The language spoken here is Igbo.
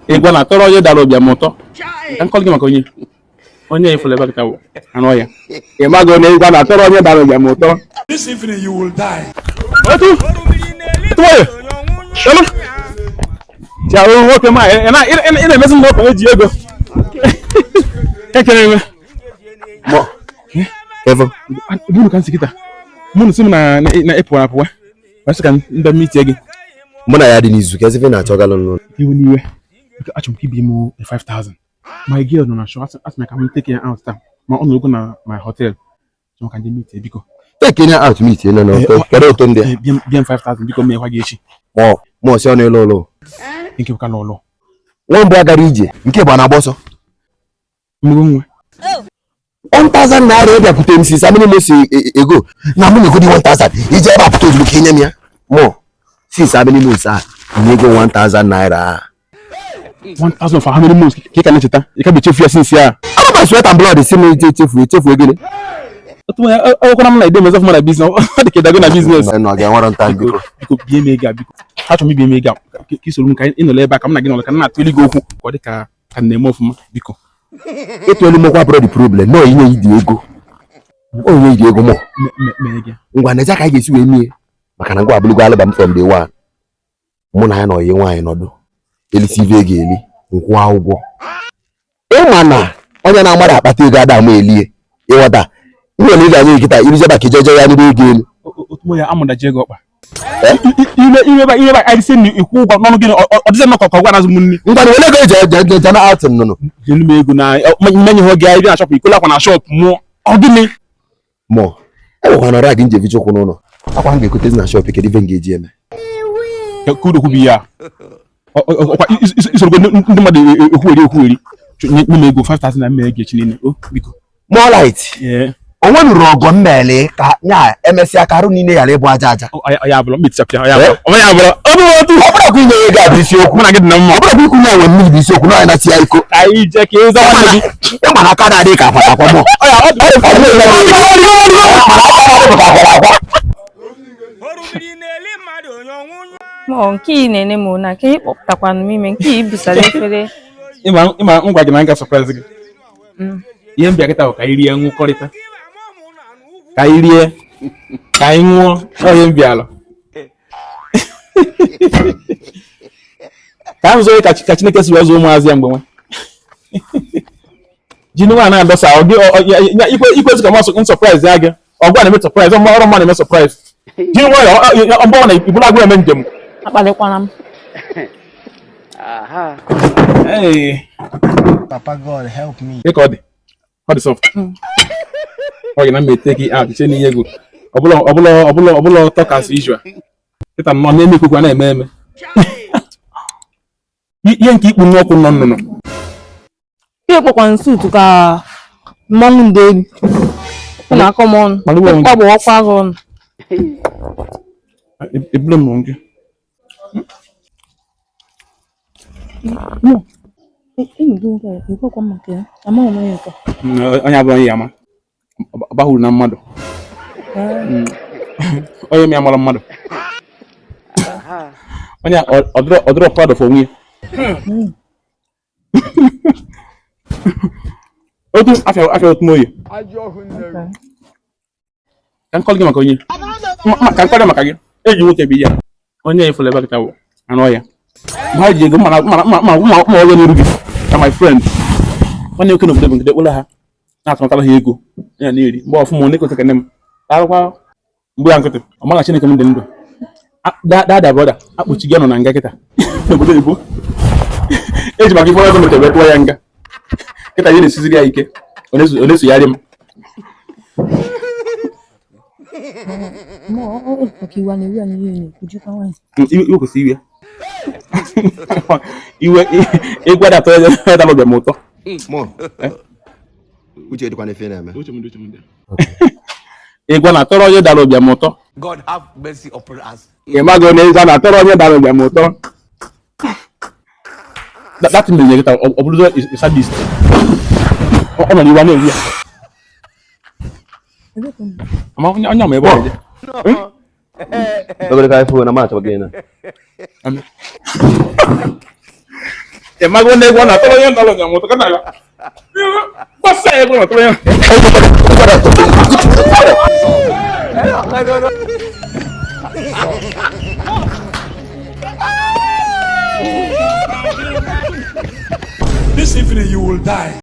Ịgwa na-atọrọ onye dara ụbịam ụtọ. Ka m kọrọ gị maka onye onye ifụlụ ebe kịta bụ anụ ọhịa. Ị mago na ịgwa na-atọrọ onye dara ụbịam ụtọ. This evening you will die. Otu tụwayọ elu chiarụ nwoke ma ị na-emezi m n'ọkụ eji ego ekere enwe. Mọ. Evo. Bụrụ ka nsị kịta mụ na sị m na ịpụwa apụwa masị ka ndị mitie gị. Mụ na ya dị n'izu ka ezi na-achọ galụ n'ụlọ. Iwe n'iwe. Achọrọ m ka ibi m 5000. My girl nọ na shop asị m ka m take ya out taa ma ọ nọrọgo na my hotel. Chọrọ ka ndị mitie biko. Take ya out meet na na kedu ụtọ ndị a? Bịa m 5000 biko meekwa gị echi. Mọ mọ si ọnụ ịlụ ụlọ. Nke bụ ka lụlụ. Nwa mbụ agara ije nke bụ na-agba ọsọ. Mmụọ nwa. 1000 naira ị bịakwute m since how many months ago na mụ na-egodi 1000 ije ebe a pụta ozugbo ka enye m ya. Mọ since how many months a na-ego 1000 naira a. 1000 for how many months ka ị ka na-echeta ị ka bụ echefu ya since ya. Ama m sweat and blood si m echefu echefu ego Otu onye ọkwara m na ide mezọ na business ọ dị ka ịdago na business. na ọ ga-enwere nta biko. Biko bie m ego a biko. Achọrọ m ibie m ego a ka i soro m ka ị nọrọ ebe a ka m na gị nọrọ ka m na-atụ gị okwu ka ọ dị ka ka m na-eme ọfụma biko. Ịtụ elu mokwa bụrụ the problem na inye idi ego. Onye idi ego mọ. Ngwa na ka anyị ga-esi wee mie maka na ngwa abụlụgo alụba m from day one. Mụ na ya na oyi nwaanyị nọdụ elisi ive ego eli nkwụọ ụgwọ. Ịma na onye na-amara akpata ego ada ama elie ịghọta ihe na ị ga-anye nkịta iruzeba ka ijeje ya n'ebe ego elu. Otu ya amụdaji ego ọkpa. Ime ime ime anyị sị na ikwu ụgwọ n'ọnụ gị ọ dịzị nnọọ ka ọgwa na-azụ m nri. Ngwa na wele ego eji eje eje na outing nụnụ. Jenu m ego na mmenye ha oge anyị bịa na shọpụ ikole akwa na shọpụ mụọ ọ gịnị. Mọ enwekwa na rag nje vichokwu n'ụlọ akwa m ga-ekotezi na shọpụ kedu ife m ga-eji eme. Ka udokwu bụ ya ọkwa isorogo ndị mmadụ ekwugheri ekwugheri nye m ego 5000 na mme ego echi niile o biko. More light. O nwenụrụ ọgọ mmele ka nya emesịa ka arụ niile ghara ịbụ aja aja. Ya abụrụ metichapịa ya abụrụ ọ ya abụrụ ọ bụrụ otu ọ bụrụ inye ego a bụ isiokwu mụ na gị dị na mma ọ bụrụ ikwu nye enwe mmiri bụ isiokwu na na ya iko ka anyị jee ka ịza nwanne gị ịma na aka na-adị ka akwara akwa mọ Mọ nke ị na-ene m na nke ị kpọpụtakwanụ m ime nke ị busara efere. Ịma ngwa gị na nga surprise gị. Ihe mbịa kịta bụ ka anyị rie ṅụkọrịta ka anyị rie ka anyị ṅụọ ọ ihe mbịa alụ ka m zụọ ka Chineke si wee zụọ ụmụazị ya mgbe nwa ji nwa na-adọsa ikwezi ka m surprise ya gị ọgwa na-eme surprise ọmụ ọrụ mma na-eme surprise ji nwayọ ọmgbe na ibulu agụ eme njem. Akpalikwala m. Papa God help me. Ka ọ dị ọ dị soft. Ọ gị na m ete gị out che n'ihe ego ọbụla ọbụla ọbụla ọbụla talk as usual. Kịta nọ na-eme ekwekwa na-eme eme. Ihe nke ikpu n'ọkụ nọ nnụnụ. Ihe kpọkwa suutu ka mmanwụ ndị elu. Na-akọ m ọnụ. Ọ bụ ọkwa gị ọnụ. Ebule m gị. Onye abụọ onye ya ama. Ọ bahuru na mmadụ. Onye m ya mara mmadụ. Onye ọ dịrọ proud of onwe ya. Otu afịa afịa otu n'oyi. Ka nkọlị gị maka onye. Ka nkọlị maka gị. Eji nwoke bi ya. Onye ifụlụ ebe kịta bụ anụ ọhịa. Ha ji ego mma mma mma mma mma ọrụ n'iru gị ka my friend. Nwanne nwoke n'obodo bụ nke dekpụla ha na-atụmatara ha ego ya na-eri mgbe ọfụma na-ekote ka nne m arụkwa mgbe ya nkịtị ọ maghị Chineke m dị ndụ. Dada brother akpọchi gị nọ na nga kịta n'obodo oyibo eji maka ife ọzọ metere tụọ ya nga kịta ihe na-esiziri ya ike ọ na-esogharị m. Iwe kwesịrị iwe iwe egwu ada atọ ya dara ụbịam ụtọ. Ịgwa na-atọrọ onye dara ụbịam ụtọ. God have mercy upon us. Ị mago na ịgwa na-atọrọ onye dara ụbịam ụtọ. That thing na-enye kịta ọ bụrụzo sadist. Ọ nọ n'iwa na-eri ya. Ama onye ama ebe ọ dị. Obere ka iphone na m achọ gị na. Ị mago na egwu ọ na-atọrọ onye nọrọ nya mụtụ ka na-aga. Gbasa ya egwu ọ na-atọrọ onye. This evening you will die.